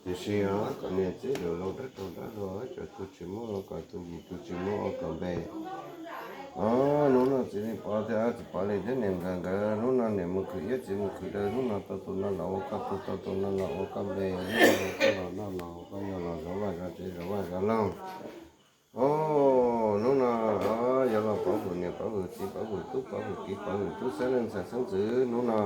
Tiam sis os, kom niam txiv lus laus dab rau dab los, cov tus tsis muaj los kom tus yim, tus tsis muaj los kom npe. Os, hnub no txiv li pov thiab txiv pov li thiab niam nkawd nkawd, hnub no niam mus khwv iab txiv mus khwv daw, hnub no tau tus no los ua koj tug, tau tus no los ua koj npe, hnub no koj los noj los koj yau los zov vaj zov tsev zov vaj zov loog. Os, hnub no yuav los pov hwm niam pov hwm txiv pov hwm tub pov hwm kiv pov hwm tub xeeb leej ntxhais xeeb ntxwv hnub no.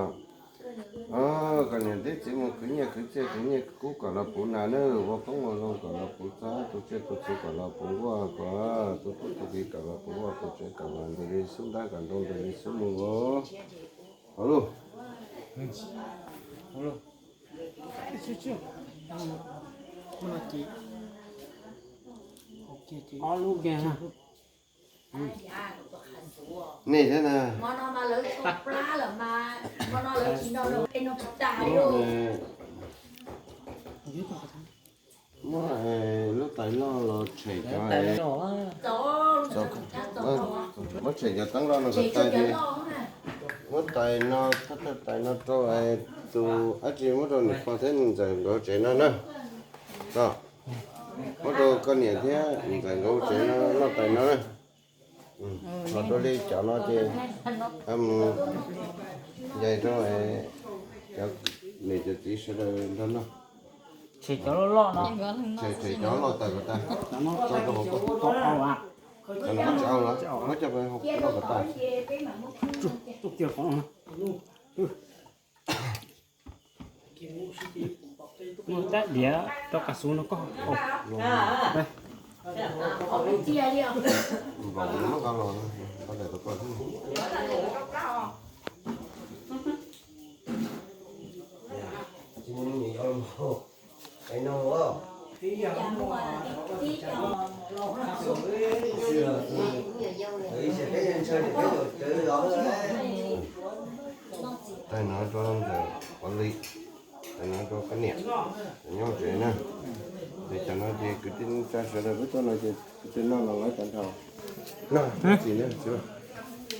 Os, kom niam thiab txiv mus khwv nyiaj khwv txiaj khwv nyiaj kub kom los puv nas nawb, ua qoob ua loo kom los puv txob, tu tsiaj tu txhuv kom los puv nkuaj, kom tu tub tu kiv kom los puv vaj puv tsev, kom los ntws li xub ntab kom ntoo ntws li xub nus os. Hauv lauj. Nej thiab na. Muab lub tais loj los tshem cov, muab tshem cov teeb loj no kom tag, muab tais no, thaj tais no rau tus dab tsi muab rau niam pog thiab ntxawm nkawd tsev no na. Muab rau koj niam thiab ntxawm nkawd tsev no noj tais no na. Ho rau li cov no ces mus ncaim rau cov niam cov txiv sawv daws nrog noj. Tshem cov loj loj no, tshem cov loj tawm kom tag, tso rau hauv koj, cov no tsis au los muab coj hauv loj kom tag. Muab tab diav rau kav xuv no koj. Npaum no muab nqa los, nqa daim rau koj. Tais no rau ntawm Pov Lis, tais no rau koj niam, nyob tsev na. Ces cov no ces kwv tij neej tsa sawv daws peb tuaj no ces kwv tij noj los lawv tag nrho. Noj tsis ne tsis.